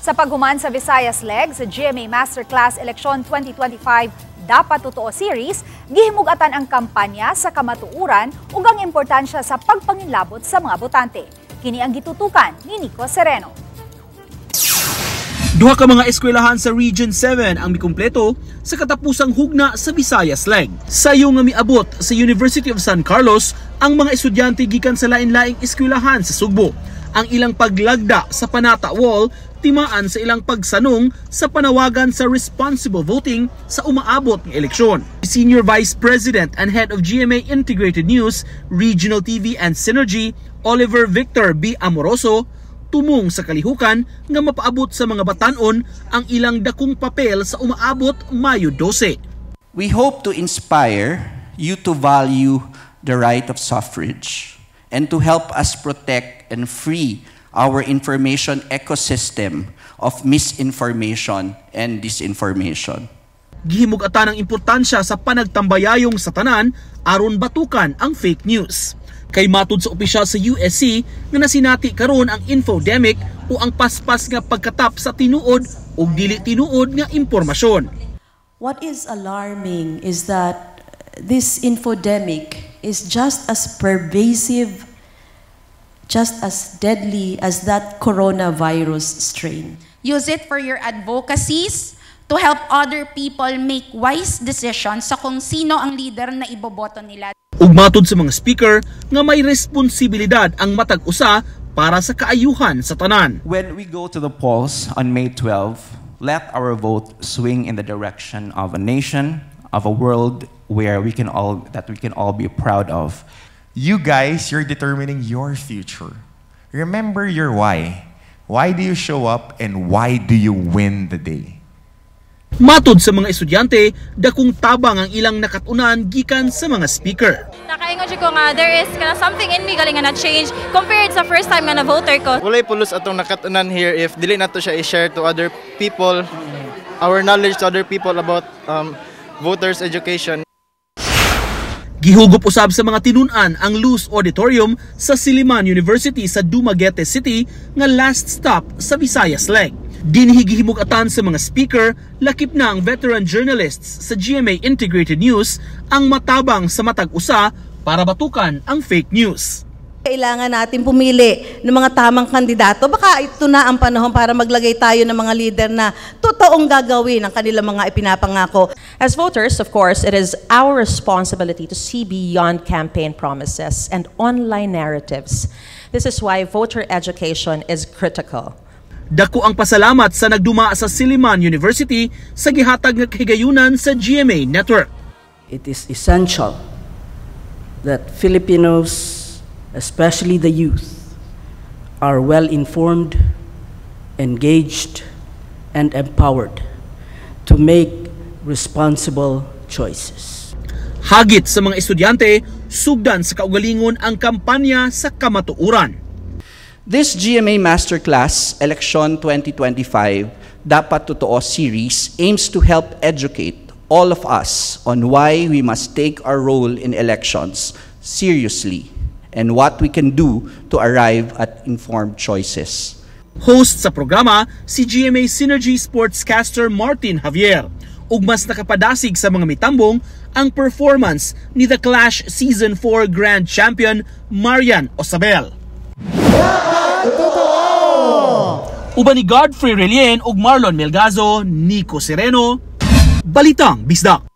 Sa paghuman sa Visayas Leg sa GMA Masterclass Eleksyon 2025 Dapat Totoo Series, gihimugatan ang kampanya sa kamatuuran ug ang importansya sa pagpanginlabot sa mga botante. Kini ang gitutukan ni Nico Sereno. Duha ka mga eskwelahan sa Region 7 ang mikumpleto sa katapusang hugna sa Visayas Leg. Sayo nga miabot sa University of San Carlos ang mga estudyante gikan sa lain-laing eskwelahan sa Sugbo. Ang ilang paglagda sa Panata Wall timaan sa ilang pagsanong sa panawagan sa responsible voting sa umaabot ng eleksyon. Senior Vice President and Head of GMA Integrated News, Regional TV and Synergy, Oliver Victor B. Amoroso, tumong sa kalihukan nga mapaabot sa mga batanon ang ilang dakong papel sa umaabot Mayo 12. We hope to inspire you to value the right of suffrage and to help us protect and free our information ecosystem of misinformation and disinformation. Gihimugatan ang importansya sa panagtambayayong sa tanan aron batukan ang fake news. Kay matud sa opisyal sa USC nga nasinati karon ang infodemic o ang paspas nga pagkatap sa tinuod o dili tinuod nga impormasyon. What is alarming is that this infodemic is just as pervasive, just as deadly as that coronavirus strain. Use it for your advocacies to help other people make wise decisions sa kung sino ang leader na iboboto nila. Ug matud sa mga speaker nga may responsibilidad ang matag usa para sa kaayuhan sa tanan. When we go to the polls on May 12, let our vote swing in the direction of a nation, of a world where we can all that we can all be proud of. You guys, you're determining your future. Remember your why. Why do you show up and why do you win the day? Matud sa mga estudyante, dakong tabang ang ilang nakatunan gikan sa mga speaker. Nakaingon ko nga there is kana something in me galing nga na change compared sa first time nga na voter ko. Walay pulos atong nakatunan here if dili nato siya i-share to other people, our knowledge to other people about voters education. Gihugop usab sa mga tinun-an ang Luce Auditorium sa Silliman University sa Dumaguete City nga last stop sa Visayas Leg. Dinhi gihimugatan sa mga speaker, lakip na ang veteran journalists sa GMA Integrated News, ang matabang sa matag usa para batukan ang fake news. Kailangan natin pumili ng mga tamang kandidato. Baka ito na ang panahon para maglagay tayo ng mga leader na totoong gagawin ang kanilang mga ipinapangako. As voters, of course, it is our responsibility to see beyond campaign promises and online narratives. This is why voter education is critical. Dako ang pasalamat sa nagduma sa Silliman University sa gihatag nga kahigayunan sa GMA Network. It is essential that Filipinos, especially the youth, are well informed, engaged, and empowered to make responsible choices. Hagit sa mga estudyante, sugdan sa kaugalingon ang kampanya sa kamatuuran. This GMA Masterclass Eleksyon 2025 Dapat Totoo series aims to help educate all of us on why we must take our role in elections seriously and what we can do to arrive at informed choices. Host sa programa si GMA Synergy Sportscaster Martin Javier. Ug mas nakapadasig sa mga mitambong ang performance ni The Clash Season 4 Grand Champion Marian Osabel. Uban ni Godfrey Relien ug Marlon Melgazo, Nico Sereno, Balitang Bisdak.